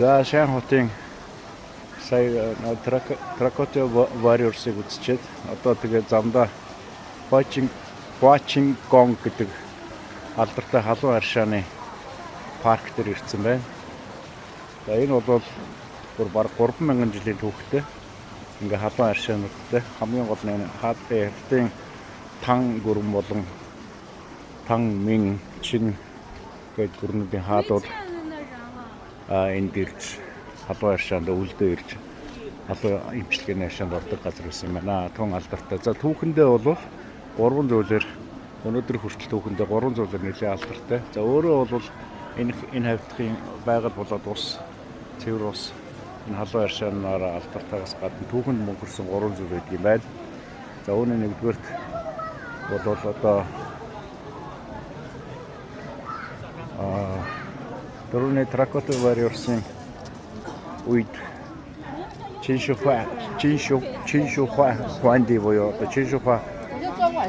За, Шан хотын сая Terracotta Warriors-ыг үзчихэд одоо тэгээ замдаа Хуачингонг гэдэг алдартай халуун аршааны парк дээр ирсэн байна. За, энэ бол бүр бараг 3000 жилийн түүхтэй. Ингээ халуун аршаануудтай, хамгийн гол нь хятадын Тан гүрэн болон Тан, Мин, Чин гээд гүрнүүдийн хаадууд энд ирж халуун аршаанд өвөлдөө ирж халуун эмчилгээний аршаанд ордог газар байсан юм байна. Тун алдартай. За, түүхэндээ бол гурван зүйлээр, өнөөдөр хүртэл түүхэндээ гурван зүйлээр нэлээд алдартай. За, өөрөө бол энэ хавьдын байгаль болоод ус, цэвэр ус, энэ халуун аршаанаар алдартайгаас гадна түүхэнд мөнхөрсөн гурван зүйл байдаг юм байна. За, үүний нэгдүгээрт бол одоо дөрөвний Terracotta Warriors-ын үед Чиншухуа Хуанди буюу одоо Чиншухуа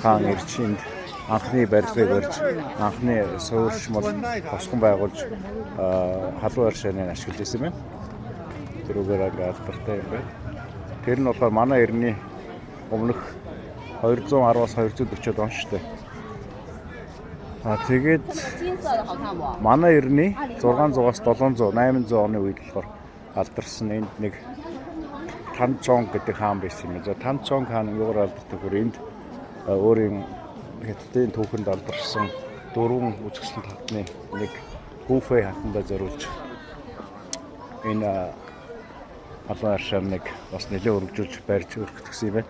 хаан ирж энд анхны барилгыг барьж, анхны суурьшмал босгон байгуулж халуун аршааныг ашиглаж байсан юм байна. Тэрүүгээр ингээ алдартай юм байна. Тэр нь болохоор манай эртний өмнөх 210-аас 240 он шүү дээ. А тэгээд манай эртний 600-аас 700, 800 оны үед болохоор алдарсан энд нэг Танцонг гэдэг хаан байсан юм. За, Танцонг хаан юугаар алдартай гэхээр энд өөрийн хятадын түүхэнд алдарсан дөрвөн үзэсгэлэнт хатны нэг Гүфэй хатандаа зориулж энэ халуун аршааныг бас нэлээд өргөжүүлж барьж өргөтгсөн юм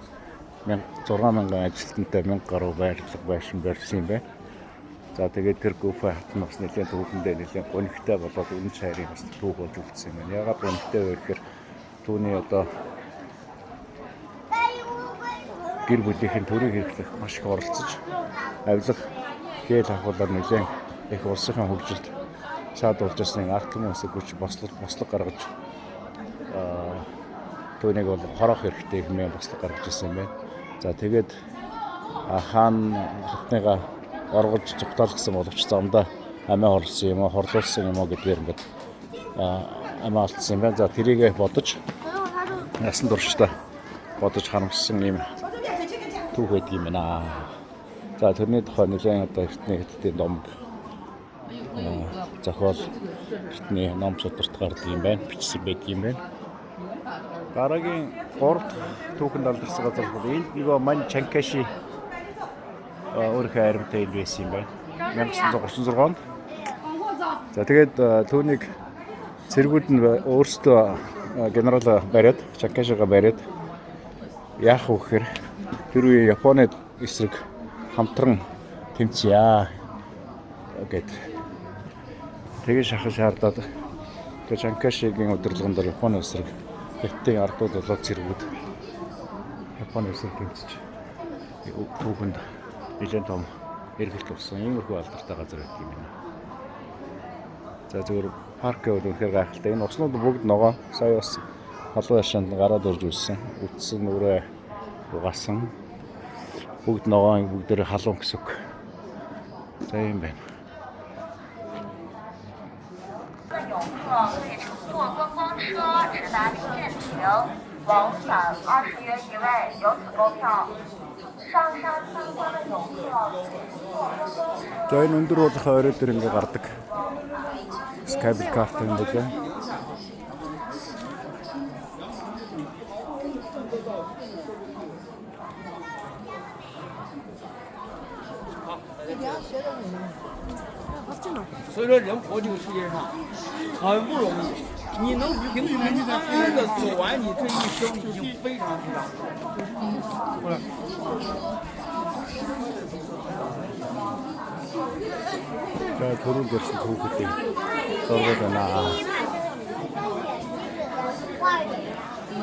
байна. 6000 ажилтнтай 1000 гаруй байрлал байшин барьсан юм байна. За, тэгээд тэр Гүфэй хат нь бас нэлээд түүхэндээ нэлээд гунигтай болоод үнэн чайрын бас түүх болж үлдсэн юм байна. Яагаад гунигтай вэ гэхээр түүний одоо гэр бүлийнхэн төрийг хэрэглэх маш их оролцож, авилга гээл авахулаар нэлээд их улсынхаа хөгжилд саад болж байсныг ард түмэн хүч бослог гаргаж, түүнийг бол хороох хэрэгтэй хэмээн бослог гаргаж ирсэн юм байна. За, тэгээд хаан хатныгаа оргож зугатаалгасан боловч замдаа амиа хорлсон юм уу, хорлуулсан юм уу гэдгээр ингээд амиа алдсан юм байна. За, тэрийг бодож, насан туршдаа бодож харамссан юм түүх байдаг юм байна. За, тэрний тухай нэлээд одоо эртний хятадын домог зохиол, эртний ном сударт гардаг юм байна, бичсэн байдаг юм байна. Дараагийн 3 дахь түүхэнд алдарсан газар бол энд нөгөө мань Чанкаши өөрийнхөө аримтай ил байсан юм байна. 1936 онд. За, тэгээд түүнийг цэргүүд нь өөрсдөө генерал бариад, Чанкашига бариад яах вэ гэхээр тэр үеийн Японы эсрэг хамтран тэмцъя гэд тэгээ шахах шаардаад тэгээ Чанкашигийн удирдлагын дор Японы эсрэг хятадын ардууд болоод цэргүүд Японы эсрэг тэмцэж түүхэнд нэлээд том эргэлт болсон. Иймэрхүү алдартай газар байдаг юм байна. За, зөвхөн парк гэвэл үнэхээр гайхалтай. Энэ уснууд бүгд ногоон. Сая бас халуун аршаанд гараад орж үзсэн. Үтсэн нүрээ угаасан. Бүгд ногоон, бүгдээрээ халуун гэсэн үг. За, ийм байна. 游客可以乘坐观光车直达兵舰亭，往返20元一位，由此购票。上山参观的游客可以乘坐观光车。 За, энэ өндөр болох орой дээр ингээ гардаг. Cable car юм байна. 所以说，人活这个世界上很不容易，你能平平安安的走完你这一生，已经非常非常不容易。 За, түрүүнд ярьсан түүхүүдийн зургууд байна.